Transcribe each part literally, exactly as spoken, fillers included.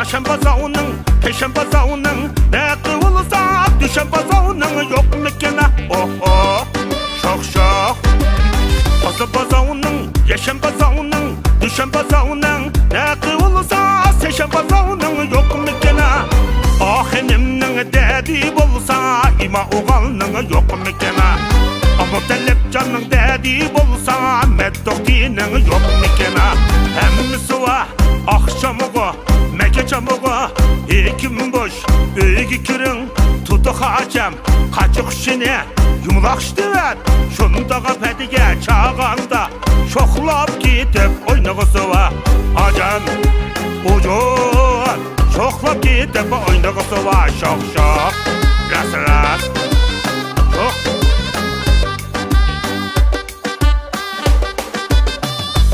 شەنبە زاۋنىڭ، پەيشەنبە زاۋنىڭ نەقى بولسا، دۈشەنبە زاۋنىڭ يوقمىكىن؟ ئوھ، ئوھ، شوخ، شوخ. بازا بازاۋنىڭ، يەشەنبە زاۋنىڭ، دۈشەنبە زاۋنىڭ نەقى بولسا، سەيشەنبە زاۋنىڭ يوقمىكىن؟ ئاخېنىمنىڭ دەدى بولسا، ئىما ئوغالنىڭ يوقمىكىن؟ ئابۇتەلىپجاننىڭ دەدى بولسا، مەتتوختىنىڭ يوقمىكىن؟ ھەممىسى ۋا ئاخشامغۇ، مەكەچامغۇ، ھېكىم بوش، ئۆيگە كىرىڭ، تۇتۇ خاچام، قاچا قۇشىنى يۇمىلاقشىتىۋەت. شۇنداق پەدىگە چاغاندا، شوخلاپ كېتىپ ئوينىغۇسى ۋا. ئاجان، ئۇجۇن، شوخلاپ كېتىپ ئوينىغۇسى ۋا. شوخ، شوخ، راس، راس. شوخ.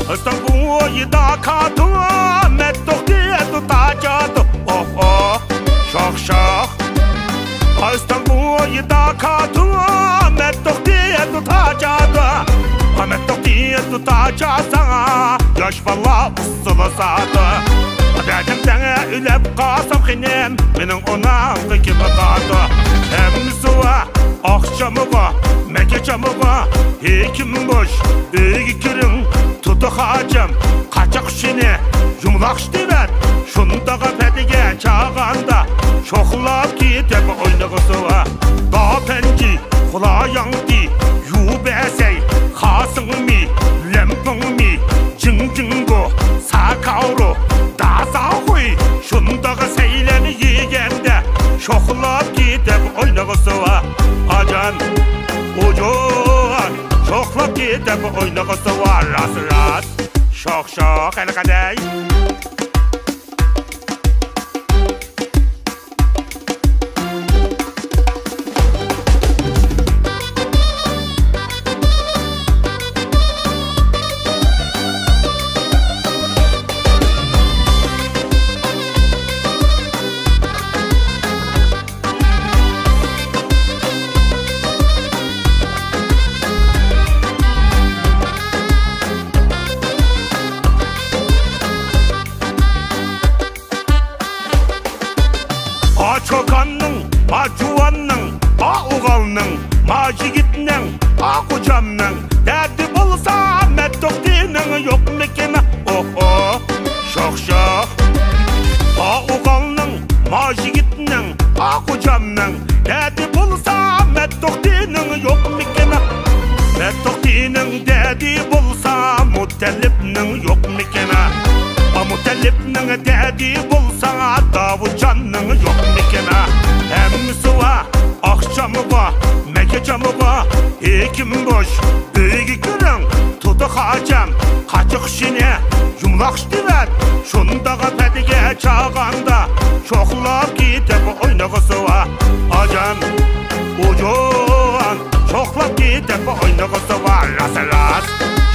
ئۆستەڭ بويىدا كاتۇ، مەتتوق دېيەتۇ تاجاتۇ. ئوھ، ئوھ، شوخ، شوخ. ئۆستەڭ بويىدا كاتۇ، مەتتوق دېيەتۇ تاجاتۇ. مەتتوق دېيەتۇ تاجا ساڭا، ياش بالا ئۇسسۇلى ساتۇ. دەدەم سەڭە ئۆلەپ قالسام خېنىم، مېنىڭ ئونامغا كىم باقاتۇ؟ ھەممىسى ۋا ئاخشامغۇ، مەكەچامغۇ، ھېكىم بوش، ئۆيگە كىرىڭ، تۇتۇ خاچام، قاچا قۇشىنى يۇمىلاقشىتىۋەت. شۇنداق پەدىگە چاغاندا، شوخلاپ كېتىپ ئوينىغۇسى ۋا. داپەنجى، خۇلاياڭدى، يۇبەسەي، خاسىڭمى، لەمپىڭمى، جىڭجىڭگو، ساكاۋرو، داساخۇي، شۇنداق سەيلەن يېگەندە، شوخلاپ كېتىپ ئوينىغۇسى ۋا. ئاجان، ئۇجۇن، شوخلاپ كېتىپ ئوينىغۇسى ۋا. راس، راس، شوخ، شوخ، ھېلىقىدەي. ئا چوكاننىڭ، ئا جۇۋاننىڭ، ئا ئوغالنىڭ، ما يىگىتنىڭ، ئا خوجامنىڭ دەردى بولسا، مەتتوختىنىڭ يوقمىكىن؟ ئوھ، ئوھ، شوخ، شوخ. ئا ئوغالنىڭ، ما يىگىتنىڭ، ئا خوجامنىڭ دەردى بولسا، مەتتوختىنىڭ يوقمىكىن؟ مەتتوختىنىڭ دەردى بولسا، مۇتەللىپنىڭ يوقمىكىن؟ ئا مۇتەللىپنىڭ دەردى بولسا، داۋۇتجاننىڭ يوقمىكىن؟ ھەممىسى ۋا، ئاخشامغۇ، مەكەچامغۇ، ھېكىم بوش، ئۆيگە كىرىڭ، تۇتۇ خاچام، قاچا قۇشىنى يۇمىلاقشىتىۋەت. شۇنداق پەدىگە چاغاندا، شوخلاپ كېتىپ ئوينىغۇسى ۋا. ئاجان، ئۇجۇن، شوخلاپ كېتىپ ئوينىغۇسى ۋا. راس، راس،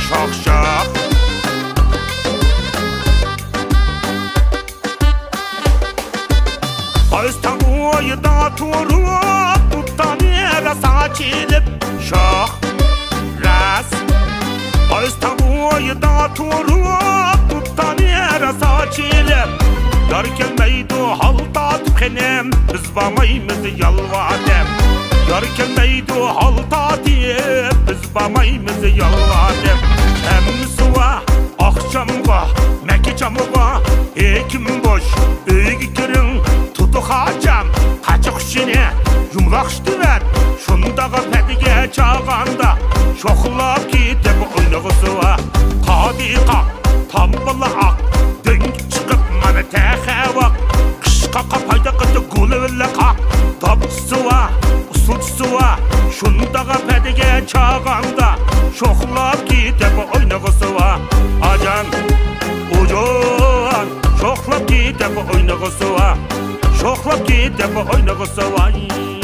شوخ، شوخ. ئۆستەڭ بويىدا تۇرۇپ، دۇتانى راسا چېلىپ، شوخ، راس. ئۆستەڭ بويىدا تۇرۇپ، دۇتانى راسا چېلىپ، يار كەلمەيدۇ ھال تارتىپ خېنىم، بىز بارمايمىز يالۋا دەپ. يار كەلمەيدۇ ھال تارتىپ، بىز بارمايمىز يالۋا دەپ. ھەممىسى ۋا ئاخشامغۇ، مەكىچامغۇ، ھېكىم بوش، ئۆيگە كىرىڭ، تۇتۇ خاچام، قاچا قۇشىنى يۇمىلاقشىتىۋەت. شۇنداق پەدىگە چاغاندا، شوخلاپ كېتىپ ئوينىغۇسى ۋا. قادى قاق، تامبىلا ئاق، دۆڭگە چىقىپ مانا تەخەۋاق. قىشقاققا پايدا قىلدى گۈلى بىللە قاق. داپچىسى ۋا، ئۇسسۇلچىسى ۋا، شۇنداق پەدىگە چاغاندا، شوخلاپ كېتىپ ئوينىغۇسى ۋا. ئاجان، ئۇجۇن، شوخلاپ كېتىپ ئوينىغۇسى ۋا. شوخلاپ كېتىپ ئوينىغۇسى ۋاي.